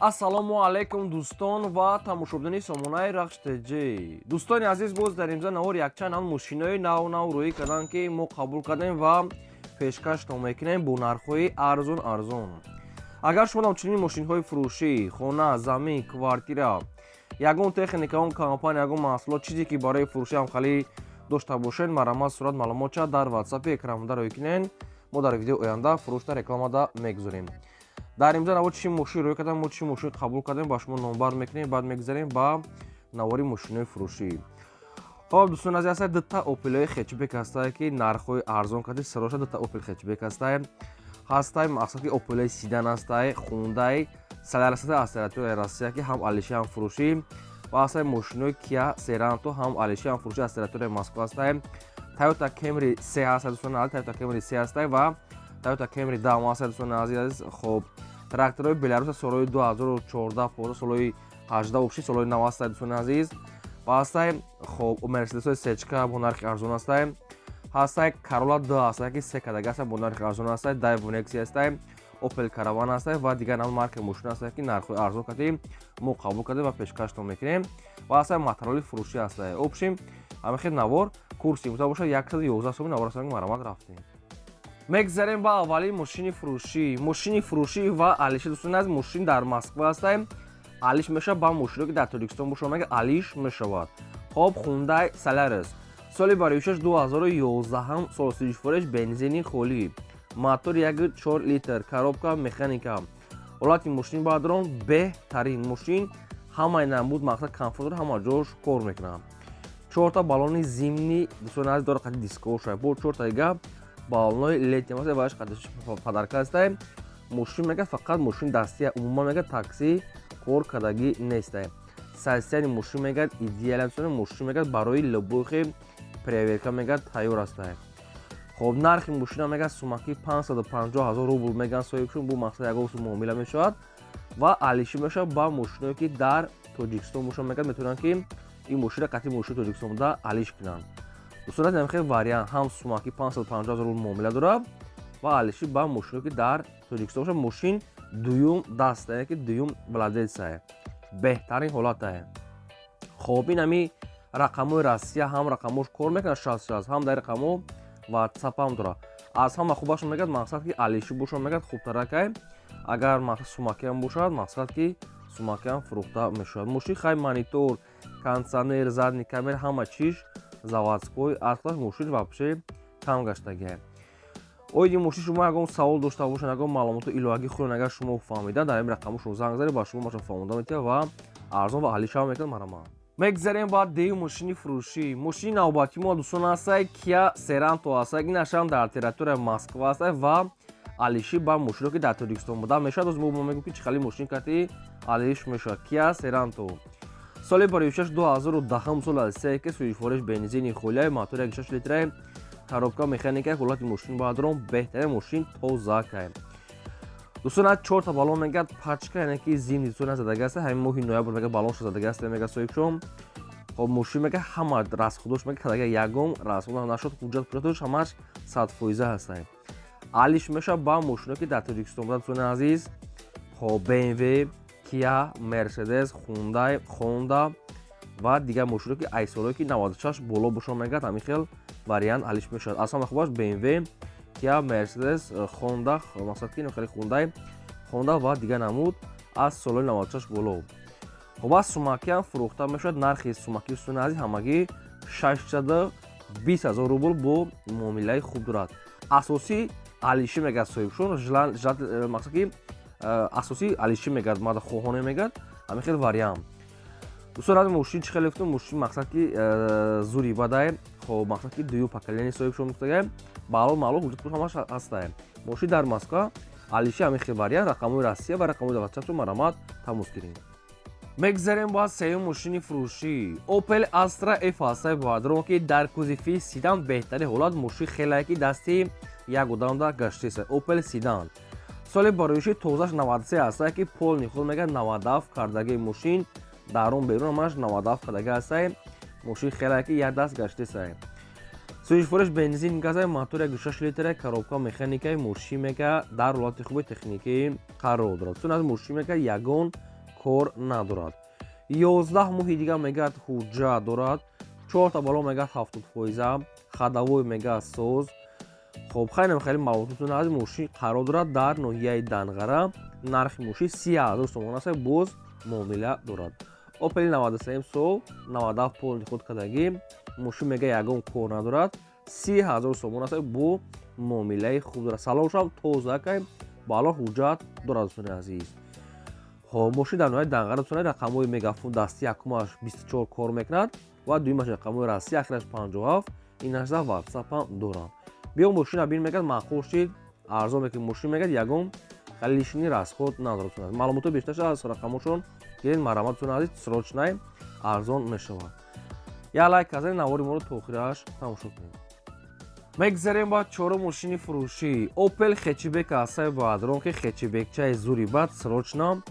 Ассалому алайкум, дӯстон ва тамошобинони сомонаи Рахш ТЖ. Дӯстони азиз, боз дар имза навор якчанд ҳам мошинои нав нав рӯӣ карданд, ки мо қабул кардем ва пешкаштон мекунем бо нархҳои арзон арзон. Агар шумо ҳамчунин мошинҳои фурӯшӣ, хона, замин, квартира, ягон техника, он компания, ягон маҳсулот, чизе ки барои фурӯшӣ ҳам хали дошта бошед, марҳамат, сурат маълумотча дар ватсапи экранбуда рӯй кунед. Мо дар видеои оянда фурӯшта рекламада мегузорем. Дар имза навор чӣ мошин рӯй кардам, мо чӣ мошин қабул кардем, ба шумо номбар мекунем, баъд мегузарем ба навори мошинои фурӯшӣ. Хоб, дӯстон азиз, ҳаста дута Опелои хэтчбек ҳастае, ки нархҳои арзон карди сироша. Дута Опел хэтчбек ҳастае, ҳастай, мақсад ки Опелои седан ҳастай, Хундай Солярис аз территорияи Россия, ки ҳам алиши, ҳам фурӯшӣ, ва ҳастай мошинои Киа Серанто, ҳам алиши, ҳам фурӯшӣ, аз территорияи Москва ҳастай. Тойота Кемри се ҳастай, дӯстони азиз, Тойота Кемри се ҳастай ва Тойота Кемри 10 ҳастай, дӯстони азиз. Хоб, тракторҳои Беларуса солҳои 2014, 15, солҳои 18, вообще солҳои нав ҳастай, дӯстони азиз. Ва ҳастай, хоб, Мерседесҳои сечка бо нархи арзон ҳастай. Ҳастай Карола д ҳастай, ки се кадага ҳастай, бо нархи арзон ҳастай. Дайву Некси ҳастай, Опел Караван ҳастай ва дигар нав марки мошин ҳастай, ки нархҳои арзон кардем, мо қабул кардем ва пешкаштон мекунем. Ва ҳастай Мотороли фурӯшӣ ҳастай. Общем, ҳамин хел навор курси имрӯза бошад 111 соми навор ҳастан. Марҳамат, рафтем, мегзарем ба аввалин мошини фурӯшӣ. Мошини фурӯшӣ ва алиши, дӯстони азиз, мошин дар Москва ҳастай, алиш мешавад ба мошино, ки дар Тоҷикистон бошад, мега алиш мешавад. Хоб, Хундай Солярис, соли бароишаш 2011 сол, сӯзишвориш бензини холӣ, мотор 1,4 литр, коробка механика. Ҳолати мошин баъдрон беҳтарин, мошин ҳамаи намуд, мақсад комфорт, ҳама ҷош кор мекунад. Чорта баллони зимний, дӯстони азиз, дора, қати дискоша, бо чорта дига баллонои летний ҳаста, ваш қати подарка ҳастай. Мошин мега фақат мошин дастия, умуман мега такси кор кардагӣ нестай. Состояние мошин мегӯяд идеально, мошин мегӯяд барои любой проверка мегӯяд тайёр ҳастай. Хоб, нархи мошина мегӯяд сумаки 550 ҳазор рубл мегӯянд соҳибшон, бу мақсад ягон сум муомила мешавад ва алишӣ мешавад ба мошиное, ки дар Тоҷикистон бошад. Мегӯяд, метавонанд, ки ин мошина қатъи мошини Тоҷикистон буда алиш кунанд. Дӯстон, ҳамин хел вариант ҳам сумаки 550 ҳазор рубл муомила дорад ва алишӣ ба мошиное, ки дар Тоҷикистон бошад. Мошин дуюм даста, яъне ки дуюм владельцае, беҳтарин ҳолатае. Хоб, ин ҳами рақамҳои Россия ҳам рақамҳош кор мекунад, 60 60, ҳам дар рақамҳо ватсап ҳам дорад. Аз ҳама хубаш мегӯяд, мақсад ки алишӣ бошад, мегӯяд хубтаракай. Агар мақсад сумакиам бошад, мақсад ки сумакиам фурӯхта мешавад. Мошин хай монитор, кондиционер, задний камера, ҳама чиш заводской, аслаш мошин вообще кам гаштагиа. Оиди мошин шумо ягон савол дошта бошед, ягон маълумоти иловагӣ хӯрен, агар шумо фаҳмида, дар ин рақамҳо шумо занг занед, ба шумо маша фаҳмонда метиҳад ва арзон ва алишава мекунад. Марҳамат, мегзарем ба деюм мошини фурӯшӣ. Мошини навбатии мо, дӯстон, ҳастай Киа Серанто ҳастай. Ин ашам дар территорияи Москва ҳастай ва алишӣ ба мошино, ки дар Тоҷикистон буда, мешавад. Оз мо мегӯем, ки чӣ хали мошин кати алиш мешавад. Киа Серанто, соли бароишаш 2010 сол аст, ки сӯзишвориш бензини холия, мотор 1,6 литра, коробка механика. Ҳолати мошин баъдрон беҳтарин, мошин тозакай, дӯстон. Аз чорта баллон мегӯяд пачка, яъне ки зимний, дӯстон, задага аст. Ҳамин моҳи ноябр мега баллон задага аст, мега соҳибшон. Хоб, мошин мега ҳама расходош мега кадага, ягон расход нашуд, ҳуҷҷат пуҷҷатош ҳамаш 100% ҳастай. Алиш мешавад ба мошино, ки дар Тоҷикистон буда, дӯстони азиз. Хоб, БМВ, Киа, Мерседес, Хундай, Хонда ва дигар мошино, ки ай солҳое ки 96 боло бошад, мегӯяд ҳамин хел вариант алиш мешавад. Аз ҳама хубаш БМВ, Киа, Мерседес, Хонда, мақсад ки хеле Хундай, Хонда ва дигар намуд аз солҳои 96 боло. Хоб, аз сумакиам фурӯхта мешавад. Нархи сумаки, дӯстони азиз, ҳамагӣ 620 ҳазор рубл, бо муомилаи хуб дорад. Асосӣ алишӣ мегӯяд соҳибшон, мақсад ки асосӣ алишӣ мегӯяд, мада хоҳоне мегӯяд ҳамин хел вариант. Дӯстон, аз мошин чӣ хеле гуфтум, мошин мақсад ки зури бадай. Хоб, мақсад ки дуюм поколение соҳибшон гуфтагай, маълум маълум ҳуҷҷат ҳамаш ҳастай. Мошин дар Москва алиши, ҳамин хел вариант, рақамҳои Россия ва рақамҳои ватсапшон, марҳамат, тамос гирем. Мегзарем ба сеюм мошини фурӯшӣ. Opel Astra F ҳастай, баъдрон, ки дар кузови седан, беҳтарин ҳолат, мошин хелае ки дасти як одамда гаштеса. Opel седан, соли бароиши тозаш 93 ҳастай, ки полный худ мегӯяд 97 кардаги, мошин дарун берун ҳамаш 97 кардаги ҳастай. Мошин хелае ки як даст гаштесай. Сӯзишвориш бензин газай, мотор 1,6 литра, коробка механикаи. Мошин мега дар ҳолати хуби техникӣ қарор дорад. Чун аз мошин мега ягон кор надорад. 11 моҳи дига мегӯяд ҳуҷҷат дорад. 4 та балон мегӯяд 70%, ходовой мегӯяд соз. Хоб, хайнам хеле маълумоттон аз мошин. Қарор дорад дар ноҳияи Данғара. Нархи мошин 30 000 сомон аст, боз муомила дорад. Опели 93 сол, 97 полный ход кардагӣ. Мошин мега ягон кор надорад. 30 000 сомон аст, бо муомилаи хуб дорад. Салоншам тоза кай, балон, ҳуҷҷат дорад, дӯстони азиз. Хоб, мошин дар ноҳияи Данғара, дӯстони. Рақамҳои мегафон дасти якумаш 24 кор мекунад ва дуюмаш рақамҳои Россия, ахираш 57. Инашда ватсапам дорам. Биё, мошина бин, мегӯяд, маъқул шид, арзон мекунӣ. Мошин мегӯяд ягон лишний расход надорад. Маълумотҳои бештарша аз рақамҳошон гиред, марҳамат, дӯстони азиз. Срочный арзон мешавад. Як лайк казани, навори моро то охираш тамошо кунед. Мегзарем ба чорум мошини фурӯшӣ. Опел хэтчбек ҳастаи бадрон, ки хэтчбекчаи зури бад, срочно.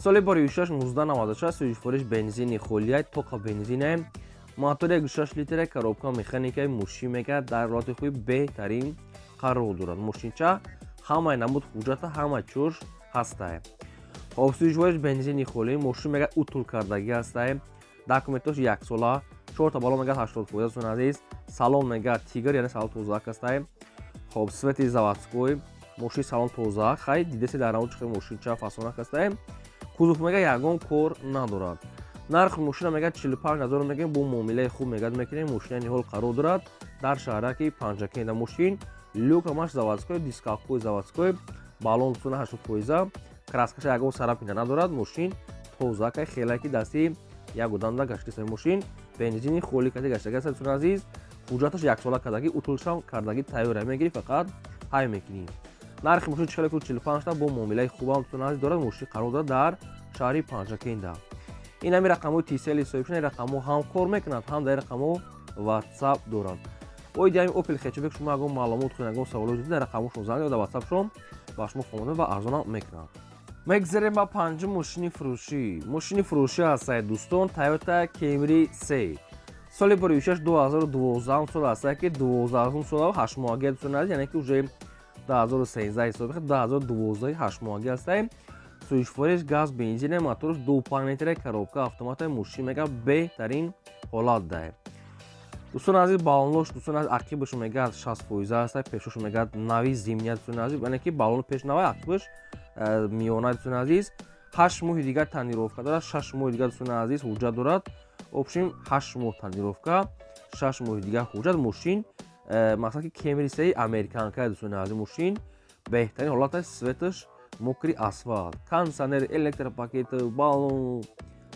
Соли барои 1996, сӯзишвориш бензини холияй, тоқа бензине, мотори 6 литра, коробка механикаи. Мошин мегӯяд дар ҳолати хуби беҳтарин қарор дорад. Мошинча ҳамаи намуд ҳуҷҷата, ҳама чӯш ҳастае. Хоб, сӯзишвориш бензини холӣ. Мошин мегӯяд утул кардагӣ ҳастае, документош яксола. Чорта балон мегӯяд 80%, дӯстони азиз. Салон мегӯяд тигр, яъне салон тозаак ҳастае. Хоб, цвети заводской мошин, салон тоза. Хай, дидасе дар намуд чихел мошинча фасонак ҳастае. Кузов мегӯяд ягон кор надорад. Нархи мошина мегӯяд 45 000 мегӯем, бо муомилаи хуб мегӯяд мекунем. Мошина ниҳол қарор дорад дар шаҳраки Панҷакенда. Мошин люк ҳамаш заводской, дискакҳои заводской, балон суна 80%, краскаша ягон царапина надорад. Мошин тозакай, хеле ки дасти як одамда гаштиса. Мошин бензини холи кади гаштага аст, дӯстони азиз. Ҳуҷҷаташ яксола кардагӣ, утулшам кардагӣ, тайёра, мегирӣ, фақат ҳай мекунӣ. Нархи мошин чихеле ку 45 та, бо муомилаи хубам, дӯстони азиз, дорад. Мошин қарор дорад дар шаҳри Панҷакенда. Ин ҳами рақамҳои Тисели соҳибшон. Ин рақамҳо ҳам кор мекунад, ҳам дар рақамҳо ватсап доранд. Оиди ҳамин Опел хэтчбек шумо ягон маълумот кунед, ягон саволо доред, дар рақамҳошон занг ё дар ватсапшон ба шумо фаҳмонда ва арзонам мекунанд. Мегзарем ба панҷум мошини фурӯшӣ. Мошини фурӯшӣ ҳастае, дӯстон, Тойота Кемри се, соли бароишаш 2012 сол ҳастае, ки 12 сола ҳаштмоҳагӣ, дӯстони азиз, яъне ки уже 2013 ҳисоби 2012 ҳаштмоҳагӣ ҳастае. Сӯзишвориш газ, бензине, моторш 2,5 литра, коробка автомата. Мошин мега беҳтарин ҳолат дае, дӯстони азиз. Балонош, дӯстони азиз, ақибаш мегӯяд 60% аст, пешош мегӯяд нави зимний, дӯстони азиз, яъне ки балони пеш навай, ақибаш миёна, дӯстони азиз. 8 моҳи дигар тонировка дорад, 6 моҳи дигар, дӯстони азиз, ҳуҷҷат дорад. Общем, 8 моҳ тонировка, 6 моҳи дигар ҳуҷҷат. Мошин мақсад ки Кемри сеи американка, дӯстони азиз. Мошин беҳтарин ҳолат аст, цветаш мокрый асфалт, кондиционер, электропакет, балон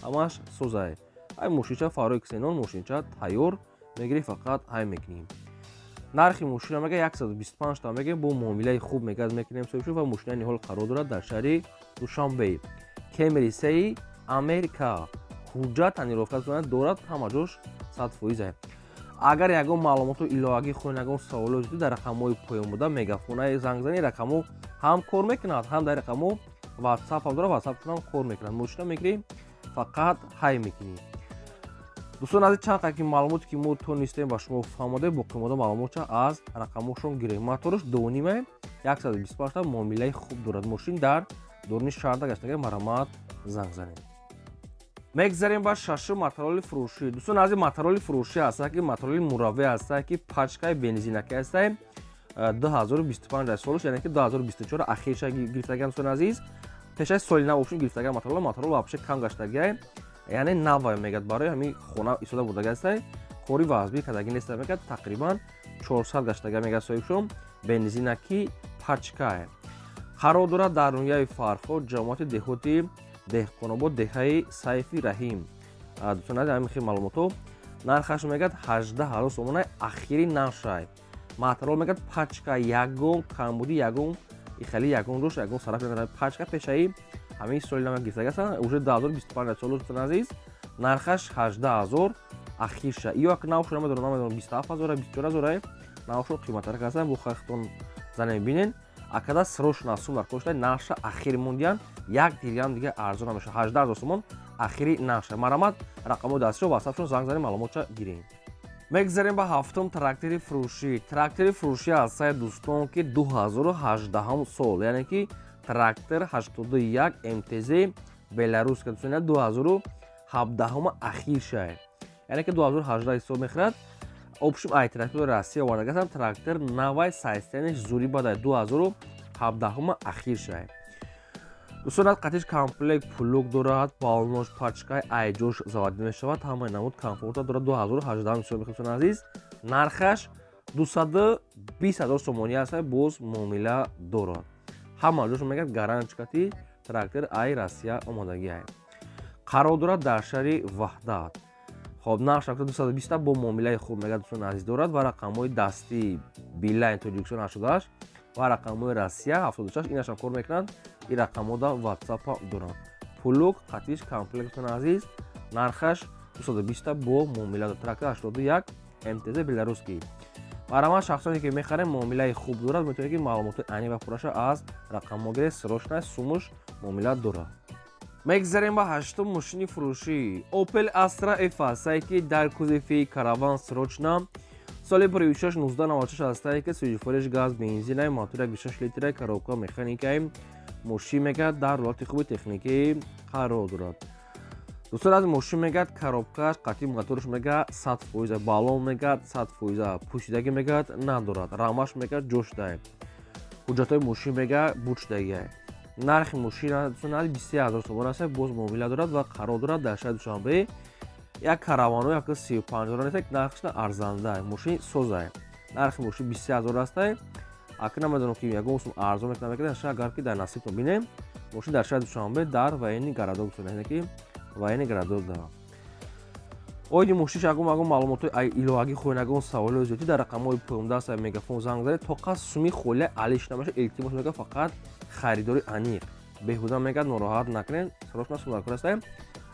ҳамаш созае. Ай мошинча фарои ксенон, мошинча тайёр, мегирӣ, фақат ҳай мекунӣ. Нархи мошина мега 125 та мегӯем, бо муомилаи хуб мегӯяд мекунем, соҳиб. Ва мошина ниҳол қарор дорад дар шаҳри Душанбе. Кемри сеи Америка, ҳуҷҷат, тонировка дорад, ҳама ҷош 100%. Агар ягон маълумоту иловагӣ хоҳед, ягон саволо доред, дар рақамҳои поён буда мегафонаи занг зани. Рақамҳо ҳам кор мекунад, ҳам дар рақамҳо ватсап ҳам дорад, ватсапшонам кор мекунад. Мошина мегирӣ, фақат ҳай мекунӣ. Дӯстон азиз, чанд қадр ки маълумоте ки мо тонистем ба шумо фаҳмодаем, боқимонда маълумотша аз рақамҳошон гирем. Моторш дунима, 125 та, муомилаи хуб дорад. Мошин дар дурни шаҳрда гаштага, марҳамат, занг занед. Мегзарем ба шашум мотороллери фурӯшӣ. Дӯстон азиз, мотороллери фурӯшӣ ҳаста ки мотороллери муравве ҳаста, ки пачкаи бензинаки ҳаста, 2025 солш, яъне ки 2024 ахирша гирифтагиам, дӯстони азиз, пешаи соли нав общем гирифтагиам. Мотороллер вообще кам гаштагиай, яъне навай мегӯяд, барои ҳамин хона истода бурдага ҳастай, кори вазбӣ кардагӣ неста. Мегӯяд, тақрибан 400 гаштага, мегӯяд соҳибшон. Бензинаки пачкае, қарор дорад дар ноҳияи Фархор, ҷамоати деҳоти Деҳқонобод, деҳаи Сайфи Раҳим. Дӯстони азиз, ҳамин хел маълумотҳо. Нархаш мегӯяд 18 000 сомонаи, ахири нархшай. Материал мегӯяд пачка, ягон камбудӣ, ягон ихали, ягон рӯш, ягон сараф. Пачка пешаи ҳамин соли нав гирифтага астанд, уже 2025 сол, дӯстони азиз. Нархаш 18 000 ахирша. Ё як навшо намедонам, 27 000, 24 000 навшо қиматтарак ҳастанд. Бо хахтон занем, бинен. Акада срочно сум дар кошта, нархша ахири мондиян, як диргам дига арзон намешавад. 18 000 сомон ахири нархша. Марҳамат, рақамҳои дастшо, ватсапшон занг занем, маълумотша гирем. Мегзарем ба ҳафтум трактори фурӯшӣ. Трактори фурӯшӣ ҳастае, дӯстон, ки 2018 сол, яъне ки трактор 81 МТЗ. Беларус дӯстони 2017 ахир шай, яъне ки 2018 ҳисоб мехӯрад. Общем, ай трактори Россия овардагастам, трактор навай, состояние ш зури бадай, 2017 ахир шай. Дӯстон, қатиш комплект плуг дорад, баллонош пачкай, айҷош заводӣ мешавад, ҳамаи намуд комфорта дорад. 2018 ҳисоб мехӯрад, азиз. Нархаш 220 ҳазор сомонӣ аст, боз муомила дорад. Ҳама ҷош мегӯяд гарантчикати трактор ай Россия омодагӣ ай. Қарор дорад дар шаҳри Ваҳдат. Хоб, нарх трактор 220 бо муомилаи хуб мегӯяд, дӯстони азиз, дорад. Ва рақамҳои дастии Билайн Тоҷикистон 88 ва рақамҳои Россия 76, инашам кор мекунанд. Ин рақамҳода ватсапа доранд. Плуг қатиш комплект, дӯстони азиз, нархаш 220 бо муомила. Трактор 81 МТЗ беларусский. Барамад, шахсоне ки мехарем, муомилаи хуб дорад, метавонед ки маълумоти аниқ ва пурраша аз рақамҳо гиред. Срочно сумуш муомила дорад. Мегзарем ба ҳаштум мошини фурӯшӣ. Opel Astra F ҳастае, ки дар кузови караван срочно, соли 16 1996 ҳастае, ки сӯзишвориш газ бензинай, мотор 6 литра, коробка механикай. Мошин мегӯяд дар ҳолати хуби техникӣ қарор дорад. Дӯстон, аз мошин мегӯяд коробкаш қатъи моторш мегӯяд 100%, баллон мегӯяд 100%, пӯшидагӣ мегӯяд надорад, рамаш мегӯяд ҷоштай, ҳуҷҷатҳои мошин мегӯяд бучдагиай. Нархи мошин 23 000 сомон аст, боз муомила дорад ва қарор дорад дар шаҳри Душанбе. Як каравано як 35 000 нест, нархаш арзанда, мошин созай. Нархи мошин 23 000 астай. Аки намедонам, ки ягон сум арзон мекунам, мекунам, агар ки дар насибтон бинем. Мошин дар шаҳри Душанбе, дар военный городок, яъне ки военный городок да. Оиди мошин ягон маълумотҳои иловагӣ хоҳед, ягон саволҳои зиёдӣ, дар рақамҳои поёндаст Мегафон занг занед. Тоқа суми холия алиш намеша, илтимос мегӯяд, фақат харидори аниқ. Беҳуда мегӯяд нороҳат накунед, срочно сум даркор астаем.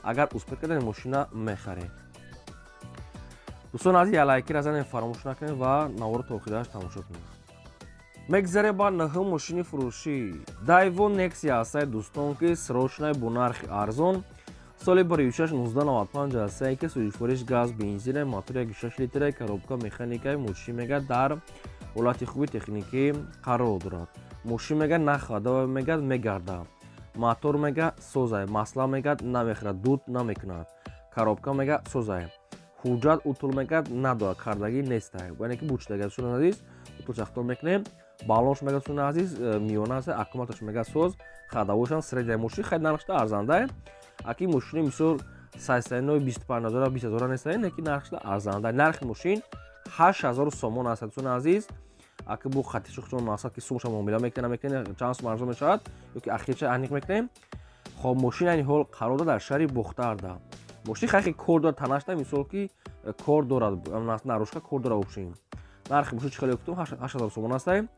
Агар успеть кардем, мошина мехарем. Дӯстон азиз, лайкира занед, фаромӯш накунед ва наворо то охираш тамошо кунед. Мегзарем ба нӯҳум мошини фурӯшӣ. Дайво Нексия ҳастае, дӯстон, ки срочно бо нархи арзон, соли 16 1995 ҳастае, ки сӯзишвориш газ бензина, мотор 6 литра, коробка механикаи. Мошин мегӯяд дар ҳолати хуби техникӣ қарор дорад. Мошин мегӯяд нахоҳад, мегӯяд мегардад. Мотор мегӯяд созай, масла мегӯяд намехӯрад, дуд намекунад, коробка мегӯяд созай, ҳуҷҷат утул мегӯяд надорад, кардагӣ нестай, яъне ки бучдага. Дӯстони азиз, утул чахтон мекунем. Баллонш мегӯяд, дӯстони азиз, миёна аст, аккумуляторш мегӯяд соз, ходовой шам средняя. Мошин хеле нархшда арзанда. Аки мошини мисол сайсайнои 25 000, 20 000 нестай, леки нархшда арзанда. Нархи мошин 8000 сомон аст, дӯстони азиз. Аки бу хатиши худшон мақсад ки сумша муомила мекунем, намекунем, чанд сум арзон мешавад ёки ахирча аниқ мекунем. Хоб, мошин айни ҳол қарор дорад дар шаҳри Бохтарда. Мошин хайхи кор дорад танашда, мисол ки кор дорад, наружка кор дорад. Общем, нархи мошин чӣ хеле гуфтум, 8000 сомон астай.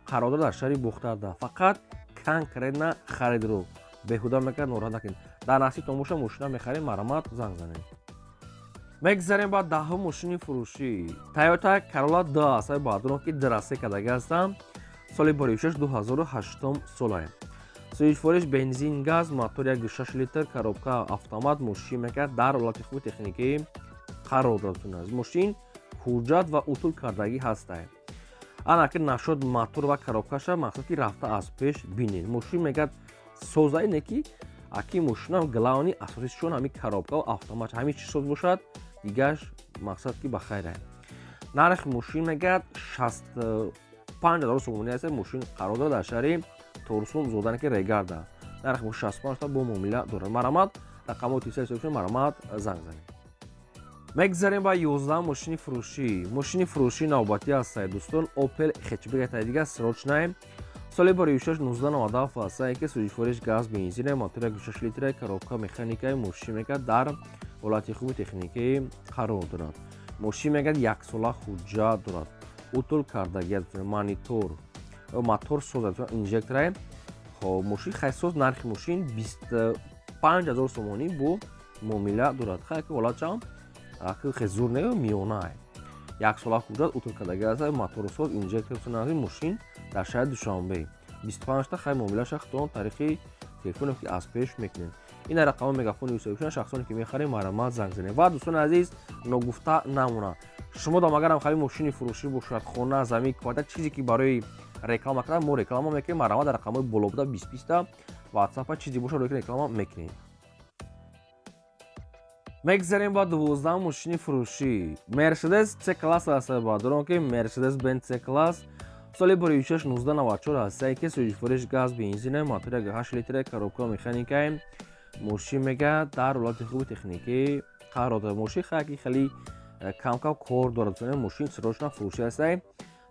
Қарор дорад дар шаҳри Бохтарда. Фақат конкретно харидро беҳуда мекард нороҳат накунед. Дар насибтон боша, мошина мехарем, марамат занг занед. Мегзарем ба даҳум мошини фурӯшӣ. Тойота Corolla д аст, баъдурон ки драсе кардагӣ ҳастам, соли 6 2008 солае, сӯзишвориш бензин газ, мотор 1,6 литр, коробка автомат. Мошин мекард дар ҳолати хуби техникӣ қарор дорад. Мошин ҳуҷҷат ва утул кардагӣ ҳастай. Ана ки нашуд мотор ва коробкаша, мақсад ки рафта аз пеш бинед. Мошин мегӯяд созаи, не ки аки мошинам главный асосишон ҳамин коробка ва автомат, ҳамин чи соз бошад, дигааш мақсад ки ба хайра. Нархи мошин мегӯяд 65 000 сомонӣ аст. Мошин қарор дорад дар шаҳри Торсун зодане, ки Регарда. Нархи мошин 65 та, бо муомила дорад. Марамат, рақамҳои тисаи ҳисоб, марамат занг занед. Мегзарем ба 11 мошини фурӯшӣ. Мошини фурӯшӣ навбатӣ ҳастае, дӯстон, Опел хэтчбек дига срочно, соли 6 1997 ҳастае, ки сӯзишвориш газ бензина, мотор 6 литра, коробка механикаи. Мошин мегӯяд дар ҳолати хуби техникӣ қарор дорад. Мошин мегӯяд яксола ҳуҷҷат дорад, утул кардагӣ, монитор, мотор соз, инжектора. Хоб, мошин хайсоз. Нархи мошин 25 000 сомонӣ, бо муомила дорад. Хай ки ҳолатшам хе зур не, миёна. Яксола ҳуҷҷат, утул кардагӣ аст, моторсоз, инжектор. Мошин дар шаҳри Душанбе, 25 та. Хай, муомилаша худтон тариқи телефоне ки аз пеш мекунед. Ин рақамҳо Мегафони ҳисобшуда. Шахсоне ки мехарем, марамат занг занед. Ва дӯстони азиз, ногуфта намонад, шумо дам агарам хари мошини фурӯшӣ бошад, хона, замин, квартира, чизе ки барои реклама кардан, мо реклама мекунем, марамат дар рақамҳои боло буда 20 20 WhatsApp чизи боша, рӯи реклама мекунем. Мегзарем ба 12 мошини фурӯшӣ. Мерседес С класс аст, бародарон, ки Мерседес Бенз С класс соли 2006 1994 ҳастае, ки сӯзишвориш газ, бензина, мотори 8 литра, коробка механика. Мошин мега дар ҳолати хуби техникӣ қарор дорад. Мошин хаки хеле кам-кам кор дорад. Мошин срочно фурӯшӣ ҳастае.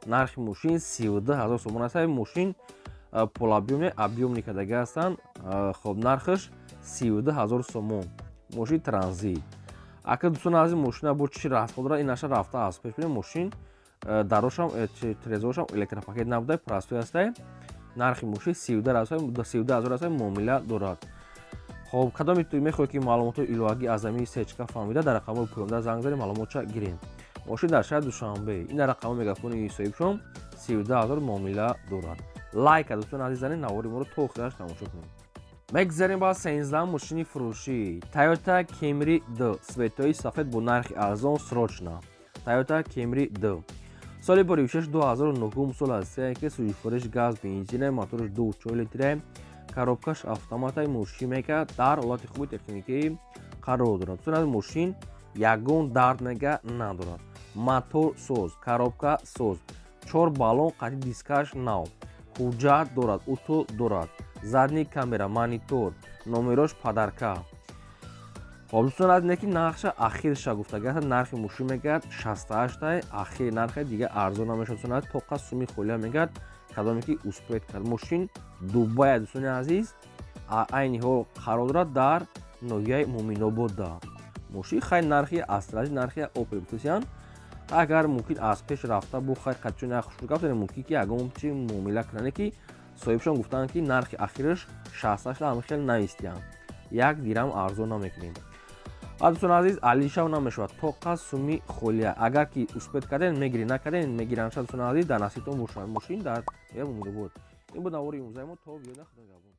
Нархи мошин 32 ҳазор сомон ҳастае. Мошин полуобъёмный, объёмный кардагӣ ҳастанд. Хоб, нархаш 32 ҳазор сомон. Мошин транзит. Ака, дӯстони азиз, мошина бо чӣ расход дорад, ин наша рафта аз пеш бинем. Мошин дарошам, трезоршам электропакет набуда, простой ҳастае. Нархи мошин 32 ҳазор ҳастае, муомила дорад. Хоб, кадоме мехоҳед, ки маълумотҳои иловагӣ аз ами сечка фаҳмида, дар рақамҳои поёнда занг занед, маълумотша гирем. Мошин дар шаҳри Душанбе. Ин дар рақамҳои мегафони соҳибшон, 32 ҳазор муомила дорад. Лайка, дӯстони азиз, занед, навори моро то охираш тамошо кунед. Мегзарем ба 13 мошини фурӯшӣ. Toyota Camry D цветои сафед бо нархи арзон, срочно. Toyota Camry D соли 2006 2009 сол аст, ки сӯзишвориш газ, бензина, мотораш 2,4 литра, коробкаш автоматай. Мошин мега дар ҳолати хуби техникӣ қарор дорад. Дӯстони, мошин ягон дард мега надорад. Мотор соз, коробка соз, чор баллон қати дискаш нав, ҳуҷҷат дорад, УТО дорад, задний камера, монитор, номерош подарка. Хоб, дӯстон, аз ки нархша ахирша гуфтага, нархи мошин мегӯяд 68, ахири нархе, дига арзон намешавад. Дӯстон, тоқа суми холия мегӯяд, кадоме ки успеть кард. Мошин Дубая, дӯстони азиз, айни ҳол қарор дорад дар ноҳияи Муминобода. Мошин хай нархи астражи, нархи Опел гуфтасиян. Агар мумкин аз пеш рафта бу хай қадчун як хушрӯ гап, мумкин ки ягон чи муомила кунане, ки соҳибшон гуфтанд, ки нархи ахираш 68, ҳама хел наистиянд, як дирам арзон намекунем. Дӯстони азиз, алишав намешавад, тоқа суми холия. Агар ки успеть карден, мегирӣ, накарден, мегиранша. Дӯстони азиз, дар насибтон бошад. Мошин дар Муминобод. Ин буд навори имрӯзаи мо. То видеода, худо нигаҳбон.